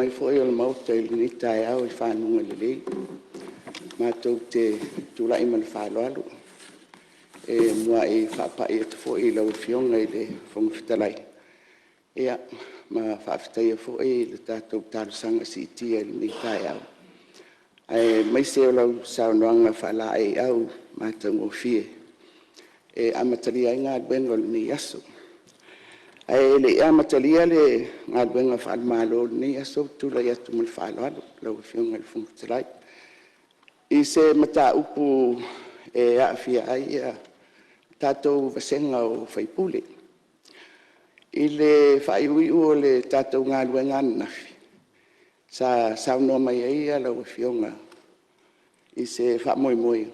mai foi o le Maota i lenei taeao i faguga lelei, matou te tulai ma le faaaloalo e muai faapai atu foi i lau Afioga i le Fofoga Fetalai ma faafetaia foi le tatou talosaga siitia i lenei taeao, aemaise o lau saunoaga faalaeiau matagofie e amatalia ai galuega o lenei aso. Ae le i amatalia le galuega faale-Malo i lenei aso, ou te tulai atu ma le faaaloalo lau Afioga i le Fofoga Fetalai, i se mataupu e aafia ai le tatou vasega o sui usufono. I le faaiuiu o le tatou galuega ananafi, sa saunoa mai ai lau Afioga i se faamoemoe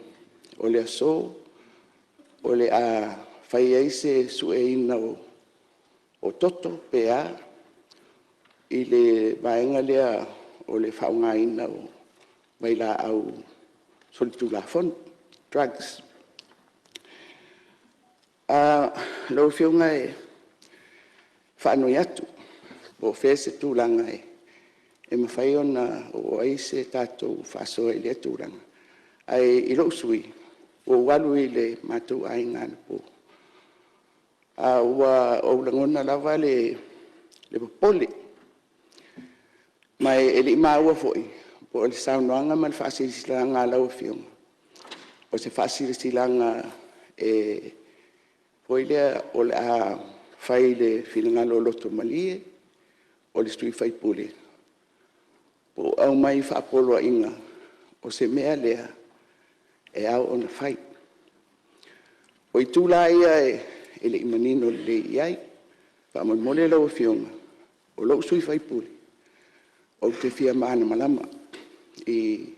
o le aso o le a fai ai se sueina o toto pe a i le vaega lea o le faaaogaina o vailaau solitulafono, drugs. Lau Afioga e faanoi atu po o fea se tulaga e mafai ona oo ai se tatou faasoa i lea tulaga. Ae i lou sui usufono, ua ou alu i le matou aiga anapo, ae ua ou lagona lava le popole, ma e le i maua foi po o le saunoaga ma le faasilasilaga a lau Afioga, o se faasilasilaga foi lea o le a fai i le finagalo loto malie o le sui usufono, po o aumai faapoloaiga o se mea lea e ao ona fai. O itu la ia e le i manino lelei i ai. Faamolemole lau Afioga, o lou sui usufono, ou te fia malamalama i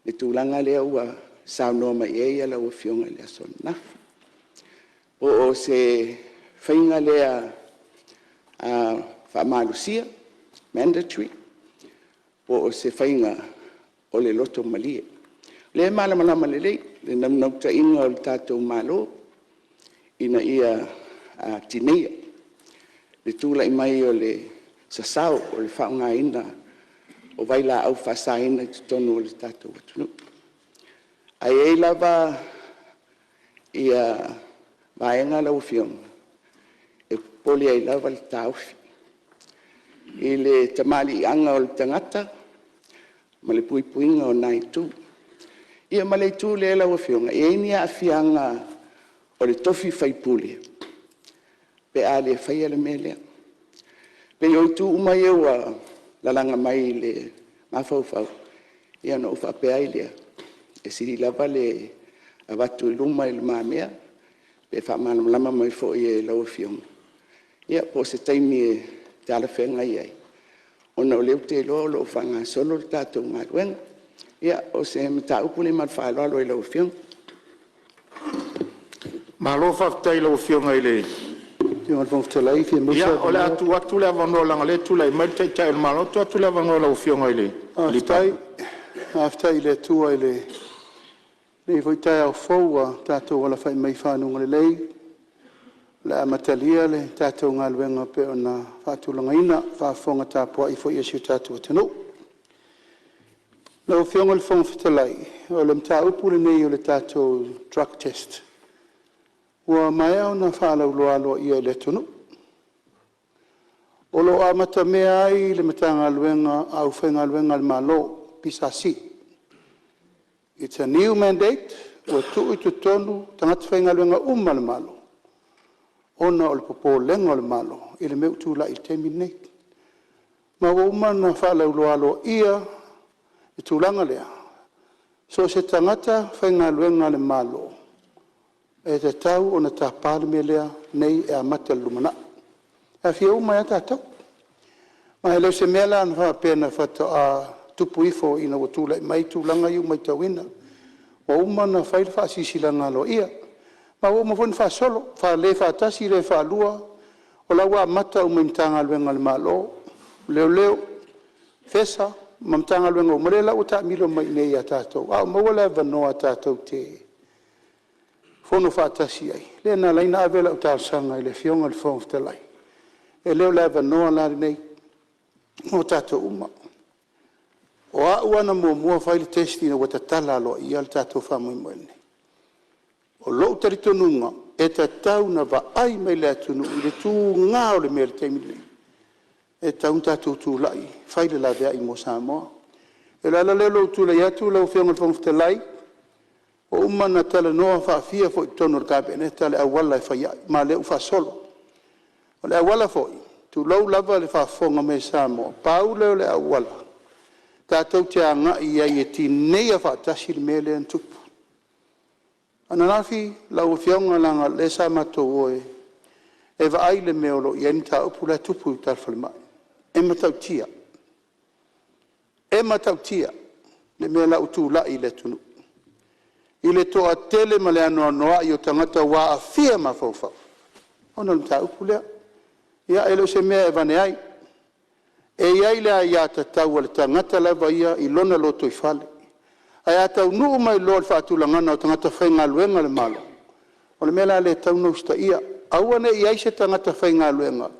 le tulaga lea ua saunoa mai ai lau Afioga i le aso ananafi. Po o se faiga lea faamalosia, mandatory po o se faiga o le loto malie. O lea e malamalama lelei le naunautaiga o le tatou Malo ina ia tineia le tulai mai o le sasao o le faaaogaina o vailaau faasaina i totonu o le tatou atunuu. Ae i ai lava vaega lau Afioga e popole ai lava le taofi i le tamaliiaga o le tagata ma le puipuiga o na itu. Ia ma le itu lea lau Afioga, e i ai ni aafiaga o le tofi sui usufono pe a le faia le mea lea? E pei o itu uma ia ua lalaga mai i le mafaufau, ia ona ou faapea ai lea, e sili lava le avatu i lumamea pe faamalamalama mai foi e lau Afioga, ia po o se taimi e talafeagai ai, ona o lea ou te iloa o lo o faagasolo le tatou galuega. Ia, o se mataupu lea ma le faaaloalo i lau Afioga. Malo faafetai i lau Afioga i le… Ia o le a tuu atu le avanoa leaga o lea e tulai mai le Taitai o le Malo, tuu atu le avanoa i lau Afioga i le Palemia. Faafetai i le Atua i lenei foi taeao fou ua tatou alafai mai i fanuga lelei o le a amatalia le tatou galuega e pei ona faatulagaina, a o faafofoga tapuai foi a si o tatou atunuu. Lau Afioga i le Fofoga Fetalai, o le mataupu lenei o le tatou drug test, ua maea ona faalauiloa aloaia i le atunuu. O lo o amatamea ai le Matagaluega a le Aufaigaluega a le Malo, PSC. It's a new mandate ua tuu i totonu tagata faigaluega uma a le Malo ona o le popolega o le Malo i le mea ua tulai i le taimi lenei. Ma ua uma ona faalauiloa aloaia le tulaga lea, so o se tagata faigaluega a le Malo, e tatau ona tapa le mea lea nei e amata i le lumanai, e aafia uma ai lava tatou. Ma e le o se mea la faapea faatoa tupu ifo ina ua tulai mai tulaga ia ua matauina. Ua uma ona fai le faasilasilaga aloaia, ma ua uma foi ona faasolo, e le faatasi le faalua, o la e ua amata uma i Matagaluega a le Malo, Leoleo, FESA ma Matagaluega uma, lea la ua taamilo mai i inei ia tatou, a o maua le avanoa tatou te fono faatasi ai. Lea na ala ai ona ave lau talosaga i le Afioga i le Fofoga Fetalai, e le o le avanoa la lenei. Mo tatou uma. O au lava na muamua fai le test ina ua tatala aloaia le tatou faamoemoe lenei. O lou talitonuga, e tatau ona vaai mai le atunuu i le tuga o le mea i le taimi lenei, e tatau ona tatou tulai e fai le laveai mo Samoa. O le ala lea o lou tulai atu lau Afioga i le Fofoga Fetalai, ua uma ona talanoa faafia foi i totonu o le Kapeneta le auala e fai ai, ma o lea ua faasolo. O le auala foi, tulou lava le faafofoga mai a Samoa, pau lea o le auala tatou te agai ai e tineia faatasi le mea lea na tupu. O ananafi lau Afioga leaga o lea sa matou o e vaai le mea o lo o i ai le mataupu la e tupu i uta i le falemai. E matautia, e matautia le mea la ua tulai i le atunuu i le toatele ma le anoanoai o tagata ua aafia mafaufau ona o le mataupu lea. Ia e le o se mea e avane ai. E i ai le aiatatau a le tagata lava ia i lona lotoifale, ae a taunuu mai loa i le faatulagaga o tagata faigaluega a le Malo, o le mea la lea e tatau ona usitaia, aua ne i i ai se tagata faigaluega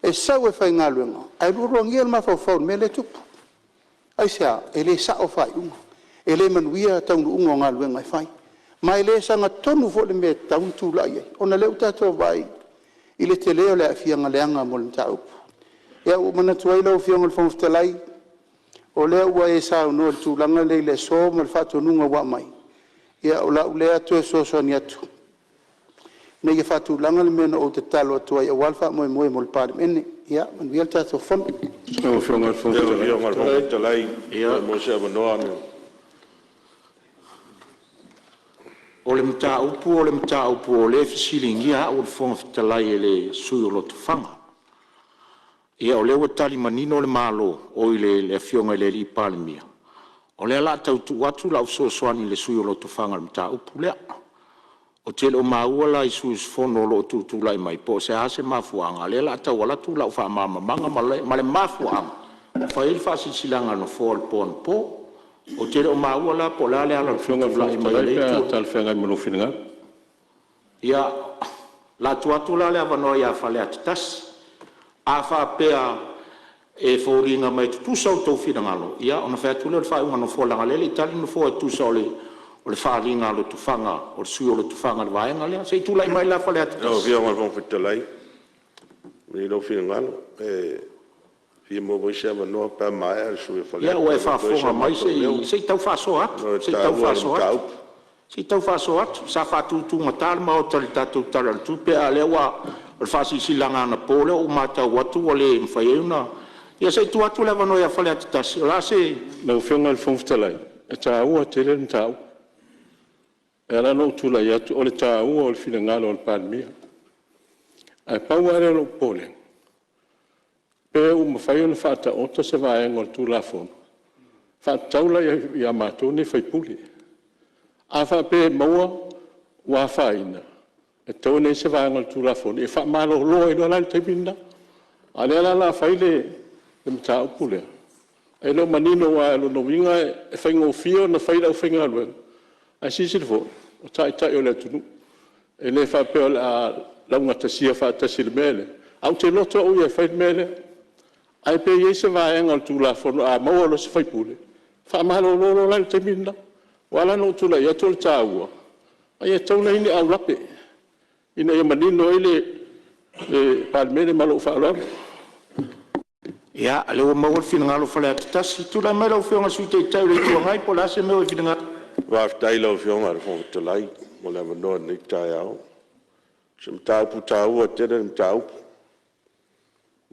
e sau e faigaluega ae lualuagia le mafaufau i le mea lea e tupu. Aisea? E le sao faaiuga, e le manuia taunuuga o galuega e fai, ma e le sagatonu foi le mea e tatau ona tulai ai, ona o lea ua tatou vaai i le tele o le aafiaga leaga mo le mataupu. Ia ua ou manatu ai lau Afioga i le Fofoga Fetalai, o lea ua e saunoa i le tulaga lea i le aso ma le faatonuga ua aumai, ia o lau lea toe fesoasoani atu ina ia faatulaga le mea na ou tatalo atu ai aua le faamoemoe mo le Palemene. Ia manuia le tatou Fono. Lau Afioga i le Fofoga Fetalai pe maua se avanoa. O le mataupu o le mataupu o lea e fesiligia au o le Fofoga Fetalai e le sui usufono o Lotofaga. Ia o lea ua tali manino le Malo, oi le Afioga i le Palemia, o lea o le a tau tuu atu lau fesoasoani i le sui usufono o Lotofaga i le mataupu lea. Ou te le o maua la i sui usufono o lo o tutulai mai po o le a se mafuaaga lea o le a tau alu atu lau faamalamalamaga ma le mafuaaga na fai ai le faasilasilaga a le Nofoa i le po anapo. Ou te le o maua la po o le a le ala o le tutulai mai o Lau Afioga i le Fofoga Fetalai pe a talafeagai ma lou finagalo. Ia, o le a tuu atu la le avanoa ia Faleata 1. A faapea e foliga mai e tutusa outou finagalo, ia ona fai atu lea o le faaiuga a le Nofoa leaga o lea e le i tali le Nofoa e tusa o le faaaliga a Lotofaga, o le sui usufono o Lotofaga i le vaega lea. Se i tulai mai la Faleata 1. Lau Afioga i le Fofoga Fetalai, malie lou finagalo, e fia maua foi se avanoa pe a maea le sui usufono o Faleata Ia, ua e faafofoga mai se i tau faasoa atu, ona e taua le mataupu. Se i tau faasoa atu. Sa faatutugata le Maota i le tatou Tala o le Tupe, a o lea ua… o le faasilasilaga anapo lea ua matau atu ua le mafai ai ona… Ia se i tuu atu le avanoa ia Faleata 1, o le a se… Lau Afioga i le Fofoga Fetalai, e taua tele le mataupu. E ala ona ou tulai atu o le taua o le finagalo o le Palemia. Ae pau lava lea o lou popolega, pe ua mafai ona faataoto se vaega o le Tulafono e faatatau la ia matou nei sui usufono. A faapea e maua ua afaina, e tatau ona i ai se vaega o le Tulafono e faamalolo ai loa la i le taimi lena. A o lea la o le a fai le mataupu lea, e le o manino aua o lona uiga e faigofie ona fai e le aufaigaluega, ae silasila foi, o Taitai o le atunuu. E le faapea o le a laugatasia faatasi i le mea lea, ae ou te loto au ia e fai le mea lea. Ae pe i ai se vaega o le Tulafono a maua loa e se sui usufono, faamalolo loa la i le taimi lena. Ua ala la ona ou tulai atu o le taua, e tatau ona i ai ni aulape ina ia manino ai le Palemene. Ma lou faaaloalo. Ia, o lea ua maua le finagalo o Faleata 1. Tulai mai lau Afioga i le Sui Taitai o le Itu Agai po o le a se mea ua e finagalo ai. Faafetai i lau Afioga i le Fofoga Fetalai mo le avanoa i lenei taeao. O se mataupu taua tele le mataupu.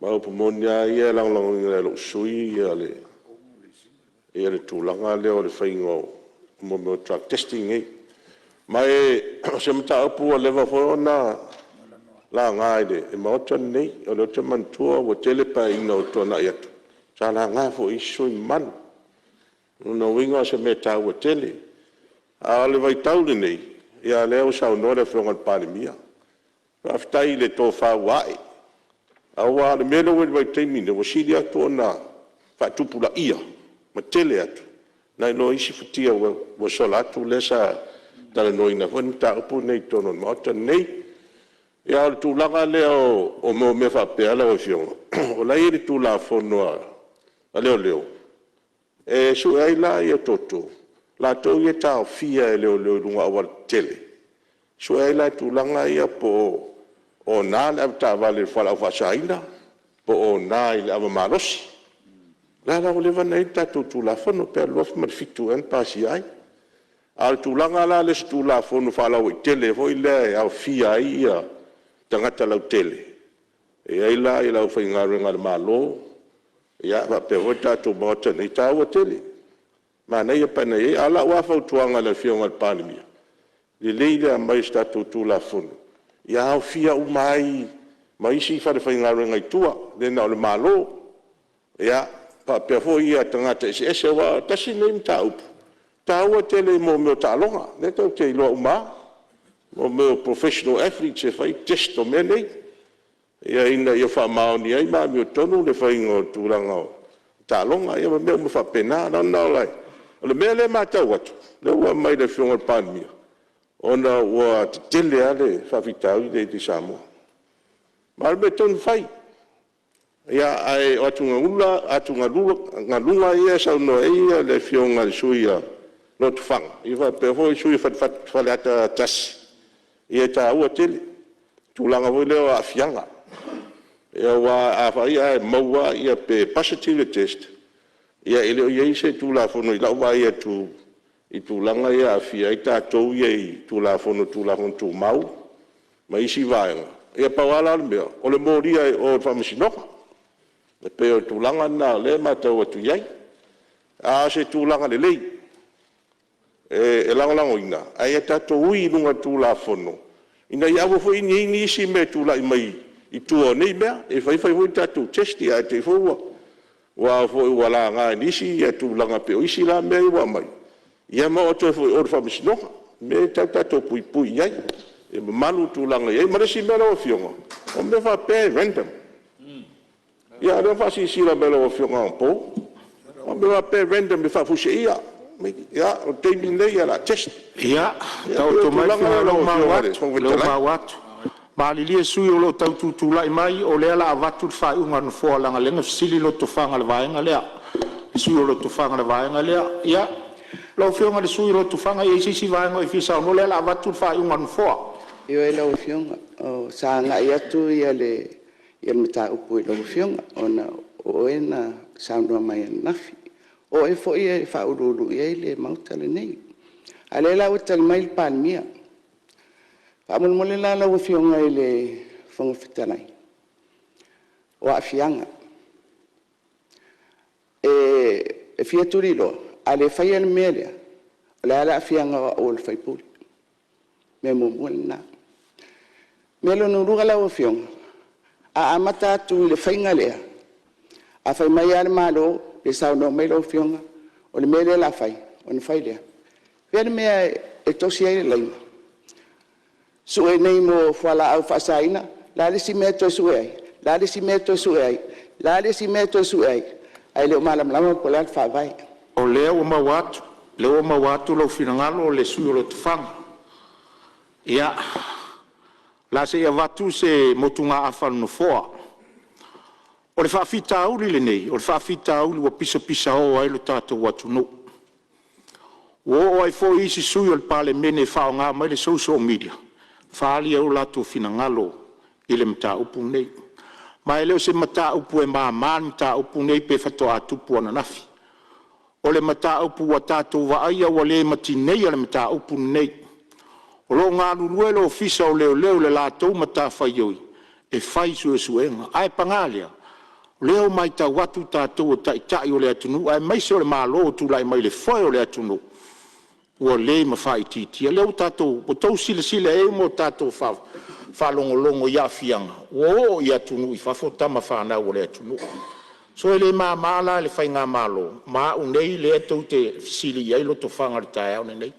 Ma o upu moni lava ia, e lagolagoina e lou sui usufono le tulaga lea o le faiga o mea o drug testing nei. Ma o se mataupu ua leva foi ona laga i le Maota lenei. O lea ou te manatua ua tele Paeaiga ua tuanai atu sa laga foi e isi sui usufono mamalu. O lona uiga o se mea e taua tele. A o le vaitau lenei, ia o lea ua saunoa le Afioga i le Palemia, faafetai i le tofa ua ae, aua o le mea lea ua i ai i le vaitaimi lenei, ua sili atu ona faatupulaia ma tele atu nai lo isi futia ua sola atu lea sa talanoaina foi le mataupu lenei i totonu o le Maota lenei. A o le tulaga lea o mea faapea lau Afioga, o la e i ai le Tulafono a a leoleo e sue ai la toto, latou ia e taofia e leoleo i luga o aualatetele, e sue ai la tulaga ia po o ona le avetaavale i le fualaau faasaina po o ona i le ava malosi. O lea la ua leva ona i ai le tatou Tulafono, pe o le 2007 ea na pasia ai. A o le tulaga la lea i se Tulafono faalauaitele foi lea e aofia ai tagata lautele, e i ai la le aufaigaluega a le Malo faapea foi le tatou Maota nei, e taua tele, manaia pe ana i ai. A o lau lava fautuaga i le Afioga i le Palemia, e lelei le aumai o se tatou Tulafono ia aofia uma ai ma isi falefaigaluega i tua, e le na o le Malo, faapea foi tagata eseese. Aua tasi lenei mataupu e taua tele i mea o taaloga, lea tatou te iloa uma lava, mea o professional athletes e fai test o mea nei, ina ia faamaoni ai ma amiotonu le faiga o tulaga o taaloga, ia ma mea uma faapena. O le mea lea e matau atu, lea ua aumai e le Afioga i le Palemia, ona ua tetele lava le faafitauli lea i Samoa. Ma o le mea tonu e fai. Ae o atugaluga ia e saunoa i ai le Afioga i le sui usufono o Lotofaga faapea foi le sui usufono o Faleata 1, ia e taua tele le tulaga foi lea o aafiaga. Aua afai ae maua pe positive le test, ia e le o i ai se Tulafono i lau vaai atu i tulaga ia e aafia ai tatou ia i Tulafono o Tulafono Tumau ma isi vaega. Ia pau lava la le mea, o le molia i o i le Faamasinoga. E pei o le tulaga lena o lea e matau atu i ai. A o se tulaga lelei e lagolagoina, ae ia tatou ui i luga o le Tulafono ina ia aua foi ne i i ai nisi mea e tulai mai i tua o nei mea. E fai fai foi tatou test ae te i foi ua laga e nisi tulaga e pei o isi la mea ia ua aumai, ia ma oo atu ai foi i o i le Faamasinoga. O mea ia e tatau ona tatou puipui i ai, ia mamalu le tulaga e i ai. Ma le isi mea lau Afioga, o mea faapea e random. Ia o lea ua faasilasila mai e lau Afioga anapo, o mea faapea e random e faafuiseia. Ia, o le taimi lenei o le a test. Ia, Ia taoto mai le finagalo o lea ua maua atu. Malilie sui usufono o lo o tau tutulai mai, o lea o le a avatu le faaiuga a le Nofoa leaga o lea na fesili Lotofaga i le vaega lea, le sui usufono o Lotofaga i le vaega lea. Ia, lau Afioga i le sui usufono o Lotofaga, e i ai se isi vaega o e fia saunoa ai, o lea o le a avatu le faaiuga a le Nofoa. Ioe lau Afioga, sa agai atu le mataupu i lau Afioga ona o oe na saunoa mai ananafi. O oe foi e faauluulu i ai le Maota lenei. A o lea la ua tali mai le Palemia. Faamolemole la lau Afioga i le Fofoga Fetalai, o aafiaga. E fia tuliloa, a le faia le mea lea, o le a le aafiaga o au o le sui usufono? Mea muamua lena. Mea lona lua lau Afioga, a amata atu i le faiga lea, a fai mai lava le Malo pe saunoa mai lau Afioga o le mea lea o le a fai, ona fai lea. O fea le mea e tosi ai le laina? Sue nei mo fualaau faasaina, o le a le isi mea e toe sue ai? O le a le isi mea e toe sue ai? O le a le isi mea e toe sue ai? Ae le o malamalama po o le a le faavae. O lea ua maua atu, o lea ua maua atu lou finagalo le sui usufono o Lotofaga. Ia, o le a se i avatu se motugaafa a le Nofoa. O le faafitauli lenei, o le faafitauli ua pisapisao ai lo tatou atunuu. Ua oo ai foi isi sui usufono o le Palemene e faaaoga mai le social media e faaali ai o latou finagalo i le mataupu lenei. Ma e le o se mataupu e mama le mataupu lenei pe faatoa tupu ananafi. O le mataupu ua tatou vaaia ua le ma tineia le mataupu lenei. O lo o galulue le Ofisa o Leoleo i le latou matafaioi e fai suesuega. Ae paga lea, o lea ua matau atu tatou o taitai o le atunuu aemaise o le Malo ua tulai mai i le foe o le atunuu, ua le mafaitiitia. O lea ua outou silasila i ai ma tatou faalogologo i aafiaga ua oo i atunuu i fafo tamafanau a le atunuu. So e le mama la i le faigamalo ma au nei lea tou te fesili i ai Lotofaga i le taeao lenei.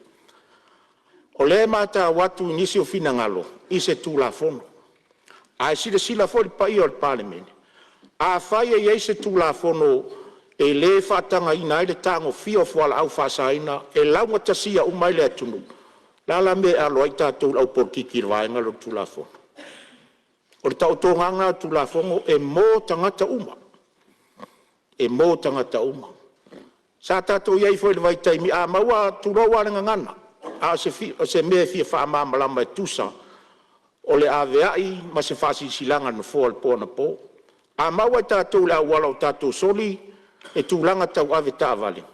O lea e matau atu i nisi o finagalo i se Tulafono. Ae silasila foi le paia o le Palemene, afai e i ai se Tulafono e le faatagaina ai le tagofia o fualaau faasaina e laugatasia uma ai le atunuu, o le a la le mea e alo ai tatou le aupolokiki i le vaega lea o le Tulafono? O le taotoga a lena o le Tulafono e mo tagata uma. E mo tagata uma. Sa tatou i ai foi i le vaitaimi, a maua, tulou lava le gagana, a o se mea e fia faamalamalama e tusa o le aveai ma se faasilasilaga a le Nofoa i le po anapo. A maua i tatou i le auala o tatou soli le tulaga tau avetaavale,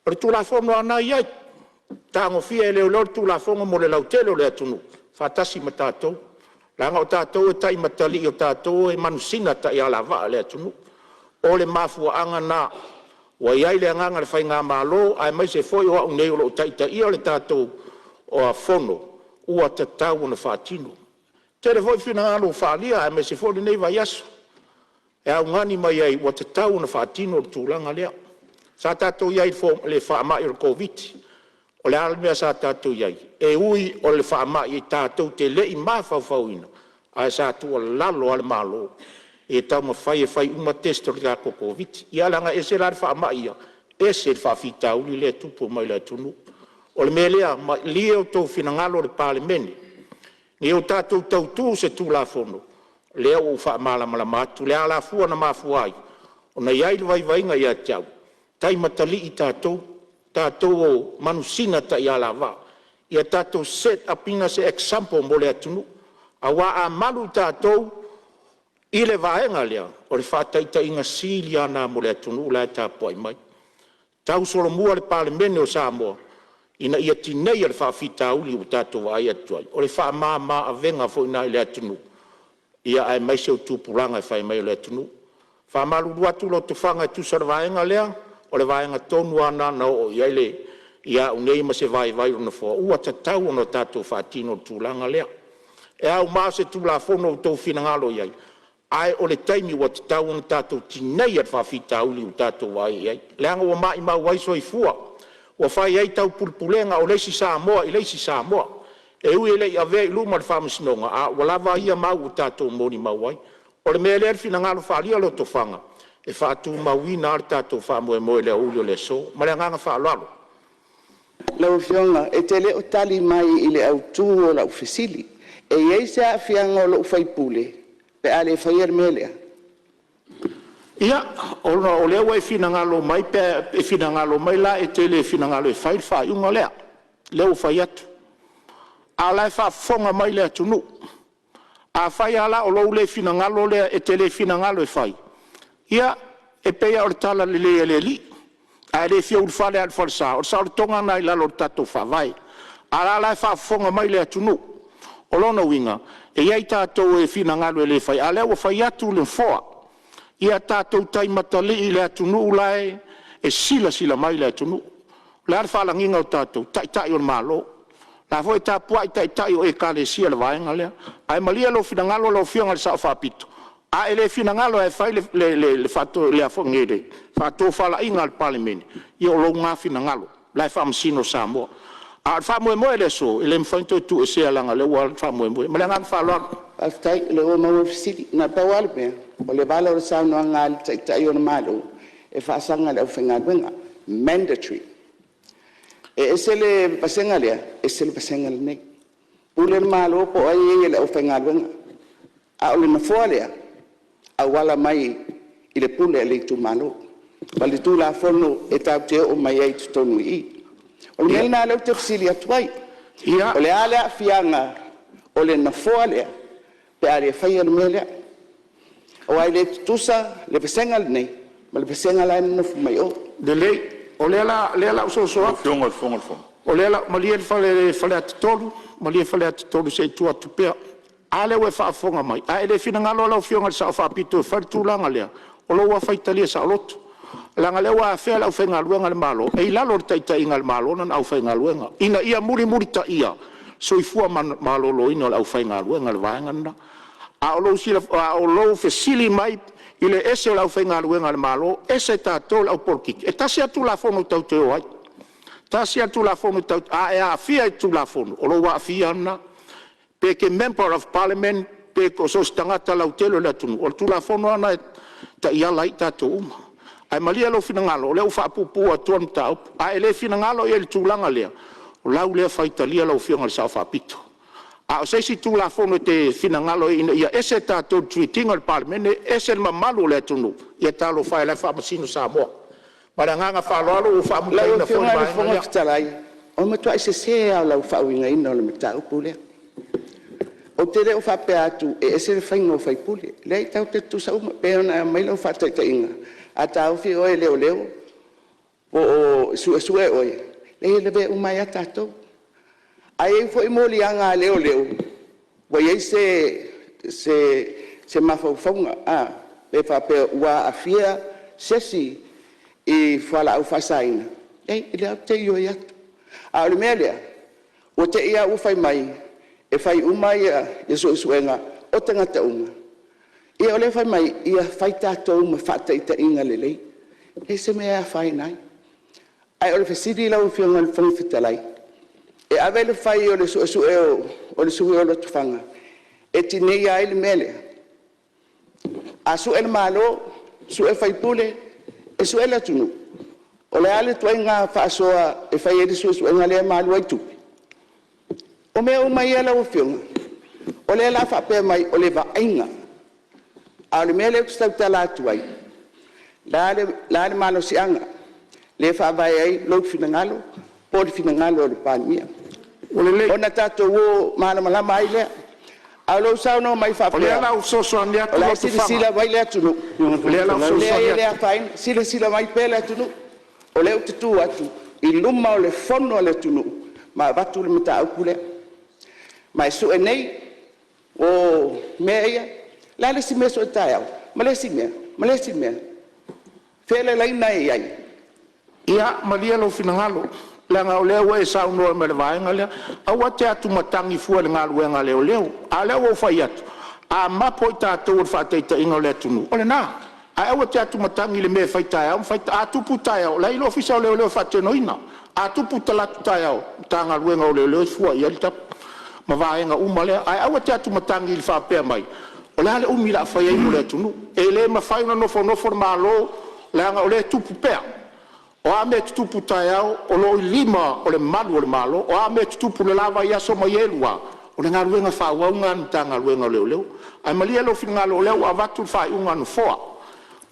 o le Tulafono lava lena e i ai, e tagofia e leoleo le Tulafono mo le lautele o le atunuu faatasi ma tatou, leaga o tatou e taimatalii, o tatou e manusina taialavaa a le atunuu. O le mafuaaga lena ua i ai le agaga o le faigamalo aemaise foi o au nei o lo o taitaia le tatou Fono, ua tatau ona faatino. E tele foi finagalo ua faaalia aemaise foi lenei vaiaso e augani mai ai ua tatau ona faatino le tulaga lea. Sa tatou i ai i le faamai o le Koviti-19, o le a le mea sa tatou i ai? E ui o le faamai tatou te le i mafaufauina, ae sa tuualalo lava le Malo ia taumafai e fai uma test o le tatou Koviti-19. Ia leaga e ese la le faamai ia, ese le faafitauli lea e tupu mai le atunuu. O le mea lea, malie outou finagalo le Palemene ia o tatou tautu se Tulafono lea ua ou faamalamalama atu le alafua na mafua ai ona i ai le vaivaiga ia te au, taimatalii tatou, tatou o manusina taialavaa. Ia tatou set up ina se example mo le atunuu, aua a malu tatou i le vaega lea, o le faataitaiga sili lava lena mo le atunuu la e tapuai mai. Tausolomua le Palemene o Samoa ina ia tineia le faafitauli ua tatou vaai atu ai, o le faamama-avega foi lena i le atunuu aemaise o tupulaga e fai mai o le atunuu. E faamalulu atu Lotofaga e tusa o le vaega lea, o le vaega tonu lava lena na oo i ai au nei ma se vaivai o le Nofoa, ua tatau ona tatou faatino le tulaga lea. E auma se Tulafono ua outou finagalo i ai, ae o le taimi ua tatau ona tatou tineia le faafitauli ua tatou vaai i ai, leaga ua maumau ai soifua, ua fai ai taupulepulega o le isi Samoa i le isi Samoa. E ui e le i avea i luma o le Faamasinoga, a ua lava ia mau ua tatou molimau ai. O le mea lea i le finagalo faaalia o Lotofaga, e faatumauina lava le tatou faamoemoe i le aoauli o le aso. Ma le agaga faaaloalo. Lau Afioga e te le o tali mai i le autu o lau fesili. E i ai se aafiaga o lou sui usufono pe a le faia le mea lea? Ia, ona o lea ua e finagalo mai pe a e finagalo mai la e te le finagalo e fai le faaiuga lea, lea ua fai atu. A o la e faafofoga mai le atunuu. Afai lava la o lou le finagalo lea e te le finagalo e fai, ia, e pei lava o le talalelei a le Alii, a e le fia ulufale lava i le falesa, o le saolotoga lena i lalo o le tatou Faavae. A o la e faafofoga mai le atunuu. O lona uiga, e i ai tatou e finagalo e le fai, a o lea ua fai atu le Nofoa, ia tatou taimatalii i le atunuu la e silasila mai le atunuu. O le a le faalagiga o tatou? O Taitai o le Malo. O la foi e tapuai Taitai o Ekalesia i le vaega lea. Ae malie lou finagalo lau Afioga i le Sao Faapito, a e le finagalo lava e fai le faatofalaiga a le Palemene, ia o lou lena finagalo o la e faamasino Samoa. A o le faamoemoe i le aso, e le mafai ona toe tuuesea leaga o lea ua alu le faamoemoe. Ma le agaga faaaloalo. Faafetai o lea ua maua le fesili. Na o le pau lava le mea, o le vala o le saunoaga a le Taitai o le Malo, e faasaga i le aufaigaluega, mandatory. E ese le vasega lea, ese le vasega lenei. Pule le Malo po o ai e ia i le aufaigaluega, a o le nofoa lea, e auala mai i le pule a le itumalo ma le Tulafono e tatou te oo mai ai i totonu i i. O le mea lena o lea ou te fesili atu ai. O le a le aafiaga o le nofoa lea pe a le faia le mea lea? Aua e le tutusa le vasega lenei ma le vasega la e nonofo mai o. Lelei, o lea o le a ou soso atu. Malie Faleata 3, malie Faleata 3 se i tuu atu pea. A lea ua e faafofoga mai, a e le finagalo lau Afioga i le Sao Faapito e fai le tulaga lea, o lou lava faitalia saoloto, leaga o lea ua afea le aufaigaluega a le Malo, e i lalo o le taitaiga a le Malo lana aufaigaluega, ina ia mulimulitaia soifua maloloina o le aufaigaluega, o le vaega lena. A o lou fesili mai i le ese o le aufaigaluega a le Malo ese tatou le au polokiki, e tasi lava le Tulafono tatou te o ai. Tasi lava le Tulafono tatou te… A e aafia i le Tulafono, o lou aafia lava lena. Pe e te Member of Parliament pe so o se tagata lautele o le atunuu, o le Tulafono lava lena e taiala ai tatou uma. Ae malie lou finagalo o lea ua faapuupuu atu le mataupu. A e le finagalo i ai i le tulaga lea, o lau lea faitalia lau Afioga i le Sao Faapito. A o se isi Tulafono e te finagalo ai ina ia ese tatou i le treat ina o le Palemene ese le mamalu o le atunuu, ia talofa e o la e faamasino Samoa. Ma le agaga faaaloalo ua Lau faamutaina foi le Afioga i le vaega Fofoga lea. Fetalai, o le matuai sese lava o lau faauigaina o le mataupu lea. Ou te le o faapea atu e ese le faiga o faipule. E leai tatou te tutusa uma. E pei ona e aumai lau faataitaiga, a taofi oe e leoleo po o suesue oe, e lavea uma ai lava tatou. Ae i ai foi moliaga a leoleo ua i ai se mafaufauga, pe faapea ua aafia se isi i fualaau faasaina, leai o lea ou te ioe atu. A o le mea lea, ua te i lava ua fai mai e fai uma suesuega o tagata uma, ia o lea e fai mai, ia fai tatou ma faataitaiga lelei. E leai se mea e afaina ai. Ae o le fesili lau Afioga i le Fofoga Fetalai, e ave le fai o le suesue o le sui usufono o Lotofaga e tineia ai le mea lea? A sue le Malo, sue faipule, e sue le atunuu? O le a le ituaiga faasoa e fai ai le suesuega lea ma alu ai tupe? O mea uma ia lau Afioga, o lea o le a faapea mai o le vaaiga, a o le mea lea ou te tautala atu ai, o le a le malosiaga lea e faavae ai lou finagalo po o le finagalo o le Palemia? Ua lelei. Ona tatou o malamalama ai lea. A o lou saunoa mai O lea faapea o le a ou fesoasoani o atu la e Lotofaga. silasila mai le atunuu, O lea o le a ou e leai fesoasoani e le atu. afaina. Silasila mai pea le atunuu, o lea ou te tu atu i luma o le fono a le atunuu ma avatu le mataupu lea. Ma e sue nei o mea ia. O le a le isi mea e sue taeao? Ma le isi mea, ma le isi mea. O fea le laina e i ai? Ia malie lou finagalo, leaga o lea ua e saunoa mai i le vaega lea. Aua e te atumatagi fua i le galuega a leoleo. A o lea ua ou fai atu, a mapo i tatou o le faataitaiga o le atunuu, o lena. Ae aua e te atumatagi i le mea e fai taeao ma fai ta… A tupu taeao, o la e i ai le Ofisa o Leoleo e faatinoina. A tupu talaatu taeao, o le Matagaluega o Leoleo e fua i ai le tapu ma vaega uma lea. Ae aua e te atumatagi i le faapea mai o le a le umi o le a fai ai mo le atunuu. E le mafai ona nofonofo le Malo leaga o lea e tupu pea. O a mea e tutupu taeao, o lo o i lima o le malu o le Malo. O a mea e tutupu i le la vaiaso ma ia e lua, o le galuega faaauau lena a le Matagaluega o Leoleo. Ae malie lou finagalo o lea ua avatu le faaiuga a le Nofoa.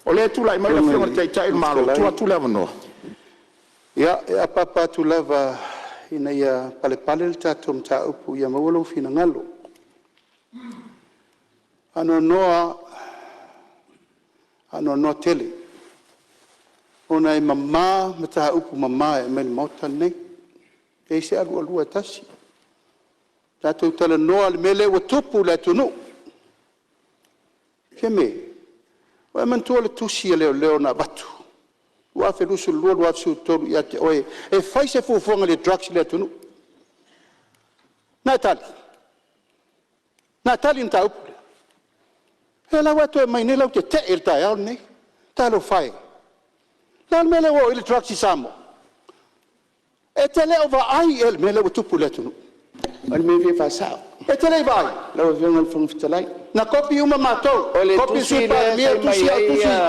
O lea e tulai mai le Lau Afioga Afioga i i le le Taitai o le Fofoga Malo, Fetalai… tuu atu le avanoa. Ia, e apaapa atu lava ina ia palepale le tatou mataupu ia maua lou finagalo. E faanoanoa lava, faanoanoa tele ona e mama mataupu mama e aumai i le Maota lenei, e leai se alualua e tasi. Tatou talanoa i le mea lea ua tupu i le atunuu. Fiame, ua e manatua le tusi a leoleo na avatu 2022/2023 ia te oe e fai se fuafuaga i le drugs i le atunuu? Na e tali? Na e tali i le mataupu lea? O lea la ua e toe aumai nei lau tetee i le taeao lenei. Talofa e! O le a le mea lea ua oo i ai le drugs i Samoa? E te le o vaai ea i le mea lea ua tupu i le atunuu? O le mea e fia faasao. E te le i vaai? Lau Afioga i le Fofoga Fetalai. Na kopi uma matou, O le kopi le tusi Sui lea Palemia, e fai tusi mai au,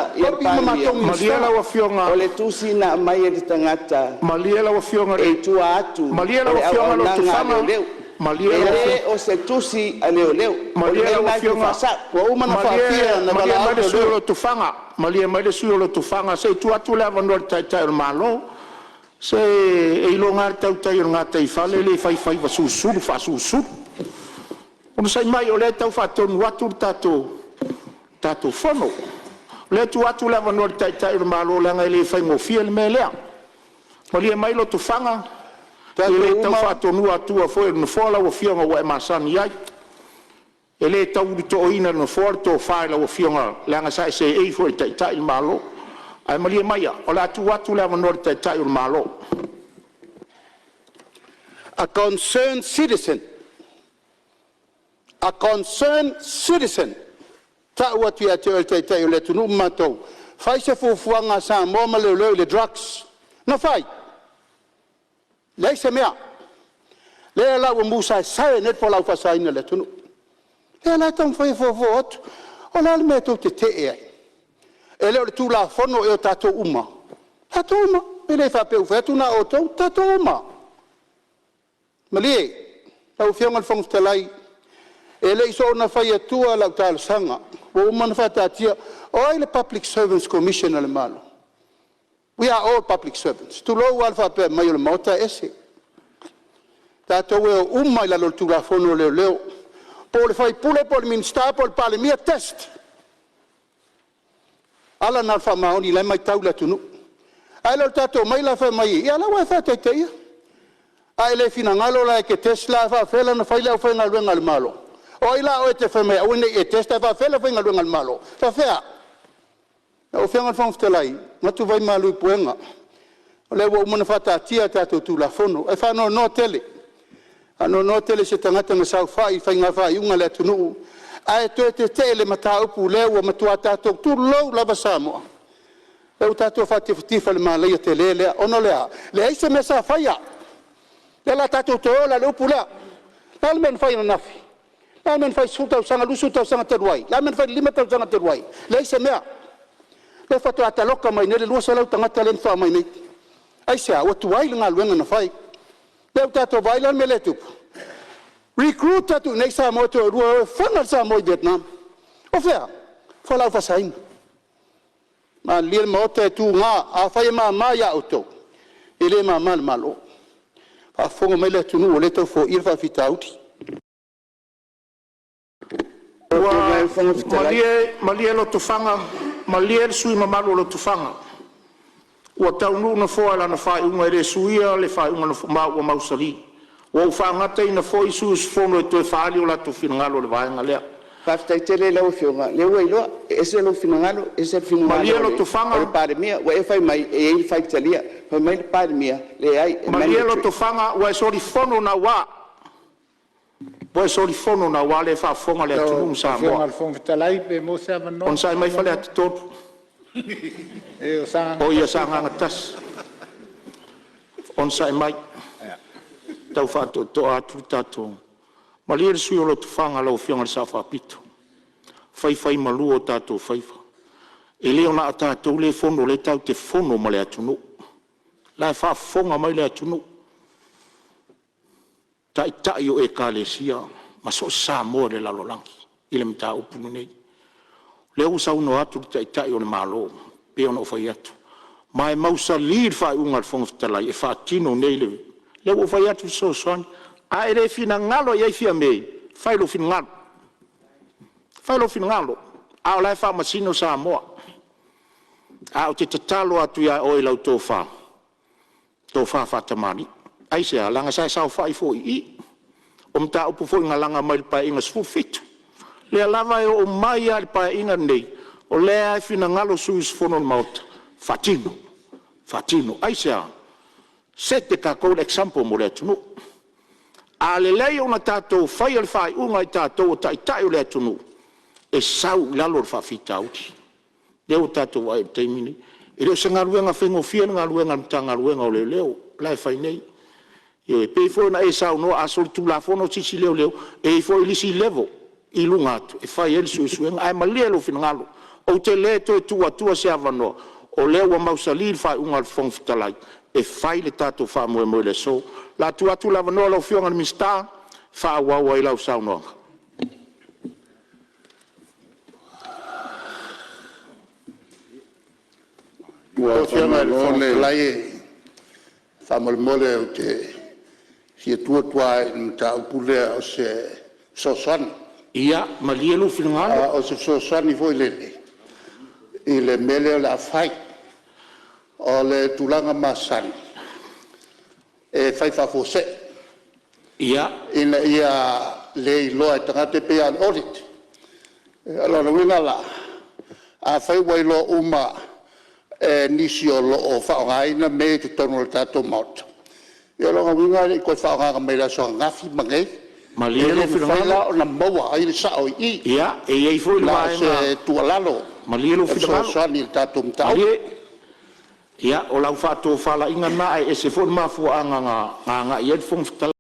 ai le kopi uma Palemia, matou Malie Minisita. lau Afioga, o le tusi na aumai e le tagata malie lau Afioga i e le, i tua atu malie o lau le Afioga auaunaga a Lotofaga, leoleo. malie E lau le o se tusi a leoleo. O le Malie mea lau lena e fia Afioga, faasao. Ua uma ona malie, faafia ona malie valaau mai le sui usufono o leoleo. Lotofaga, malie mai le sui usufono o Lotofaga, se i tuu atu le avanoa i le Taitai o le Malo. Se e iloga lava le tautai o le gataifale e le fai faiva sulusulu faasulusulu. Onosai mai o lea e tau faatonu atu le tatou Fono. O lea e tuu atu le avanoa i le Taitai o le Malo leaga e le faigofie le mea lea. Malie mai Lotofaga, e Tatou le tau uma, faatonuina atua foi e le Nofoa lau Afioga ua e masani ai. E le tau ulutooina e le Nofoa le tofa i lau Afioga leaga sa e seei foi i e taitai le Malo. Ae malie maia o le a tuu atu le avanoa i le Taitai o le Malo. A concern citizen, a concern citizen e tau atu ia te oe o le Taitai o le atunuu ma matou, fai se fuafuaga a Samoa ma Leoleo i le drugs. Na fai? Leai se mea. Lea la ua musaesae ai nei le fualaau faasaina i le atunuu. O lea la e taumafai e fofo atu. O le a le mea tou te tetee ai? E le o le Tulafono ea o tatou uma a? Tatou uma. E le faapea ua fai atu na o outou, tatou uma. Malie lau Afioga i le Fofoga Fetalai, E le i soona fai atua lau talosaga ua uma ona faataatia. O ai le Public Servants Commission a le Malo? We are all public servants, tulou lava le faapea mai o le Maota e ese. Tatou e o uma lava i lalo o le Tulafono o Leoleo, po o le sui usufono po o le Minisita po o le Palemia, test. O ala na o le faamaoni o la e matau le atunuu. Ae le o le tatou omai la fai mai, ia o la e ua e faataitaia. A e le finagalo la e te test la, a faapefea la ona fai le aufaigaluega a le Malo? O ai la a oe e te fai mai e aua ne i e test ae faapefea le aufaigaluega a le Malo? E faapefea? Lau Afioga i le Fofoga Fetalai, e manatu vaimalu i puega, o lea ua uma ona faataatia a tatou Tulafono. Ae faanoanoa tele, faanoanoa tele i se tagata na saofai i faiga faaiuga a le atunuu ae toe tetee i le mataupu lea ua matua tatou, tulou lava Samoa, lea ua tatou faatifatifai i le malaia tele lea. Ona o le a? Leai se mea sa faia. O lea o le a tatou toe o la i le upu lea. O le a le mea na fai ananafi? O le a le mea na fai i le 10 tausaga, 20 tausaga talu ai? O le a le mea na fai i le 5 tausaga talu ai? Leai se mea. Lea faatoa taloka mai nei le 200 tagata lea na faatoa omai nei. Aisea? Ua tuai le galuega na fai. Lea ua tatou vaai la i le mea lea e tupu? Recruit atu i inei Samoa e toalua e o e fana le Samoa i Vietnam. O fea? O fualaau faasaina. Malilie le Maota e tuga, afai e mama ia outou, e le mama i le Malo. Faafofoga mai le atunuu o lea e tau foia le faafitauli. Ua malie Lotofaga, malie le sui usufono mamalu o Lotofaga, ua taunuu le Nofoa i lana faaiuga e le suia le faaiuga a le Nofoa ma ua mausali. Ua ou faagataina foi sui usufono e toe faaali o latou finagalo i le vaega lea. Faafetai tele i lau Afioga, o lea ua iloa, e ese lou finagalo ese le Malie finagalo o le Lotofaga, Palemia. Ua e fai mai e i ai le faitalia, fai mai le Palemia, e leai, e malie mandatory. Lotofaga, ua e solifono naua. Ua e solifono naua, o lea e faafofoga le atunuu Lau ma Afioga Samoa. i le Fofoga Fetalai pe maua se avanoa. Onosai mai Faleata 3. Leai o Sagaga Oi ia 1 e Sagaga 1, onosai mai, tau faatoetoa atu le tatou… Malie le sui usufono o Lotofaga lau Afioga i le Sao Faapito, faifaimalu o tatou faiva. E le na o tatou lea e fono o lea tatou te fono ma le atunuu. O la e faafofoga mai le atunuu, taitai o Ekalesia ma so o se Samoa i le lalolagi i le mataupu lenei. O lea ua saunoa atu le Taitai o le Malo pei ona ou fai atu, ma e mausali le faaiuga a le Fofoga Fetalai e faatino nei le… Lea ua ou fai atu e fesoasoani. A e le finagalo i ai Fiame, fai lou finagalo, fai lou finagalo, a o la e faamasino Samoa. Ae ou te tatalo atu ia oe i lau tofa, tofa faatamalii. Aisea? Leaga sa e saofai foi i i, o mataupu foi na laga mai le Paeaiga XVII, lea lava e oo mai lava i le Paeaiga lenei, o lea lava e finagalo sui usufono o le Maota, faatino, faatino. Aisea? Set e tatou le example mo le atunuu. A lelei ona tatou faia le faaiuga e tatou o taitai o le atunuu, e sau i lalo le faafitauli. Lea ua tatou vaai i ai i le taimi lenei. E le o se galuega faigofie le galuega a le Matagaluega o Leoleo la e fai nei. Ioe. E pei foi ona e saunoa a solitulafono se isi leoleo, e i ai foi le isi level i luga atu e fai ai le suesuega. Ae malie lou finagalo, ou te le toe tuu atua se avanoa, o lea ua mausali le faaiuga a le Fofoga Fetalai e fai le tatou faamoemoe i le aso. O le a tuu atu le avanoa i lau Afioga i le Minisita e faaauau ai lau saunoaga. Lau Afioga i le Fofoga Fetalai faamolemole ou te fia tu atu lava i le mataupu lea o se fesoasoani. Ia malie lou finagalo. O se fesoasoani foi lele i le mea lea o le a fai. O le tulaga masani e fai faafuasei ina ia le iloa e tagata, e pei lava o le audit. O lona uiga la, afai ua iloa uma e nisi o lo o faaaogaina mea ia i totonu o le tatou Maota, ia o lona uiga e le i toe faaaogaina mai le aso ananafi ma nei. Malie E lou le mafai finagalo. la ona maua ai le sao i i. Ia, e i ai foi le Na o vaega. se tuualalo Malie lou e finagalo. fesoasoani i le tatou mataupu. Malie, ia o lau faatofalaiga lena, ae ese foi le mafuaaga na agai ai le Fofoga Fetalai.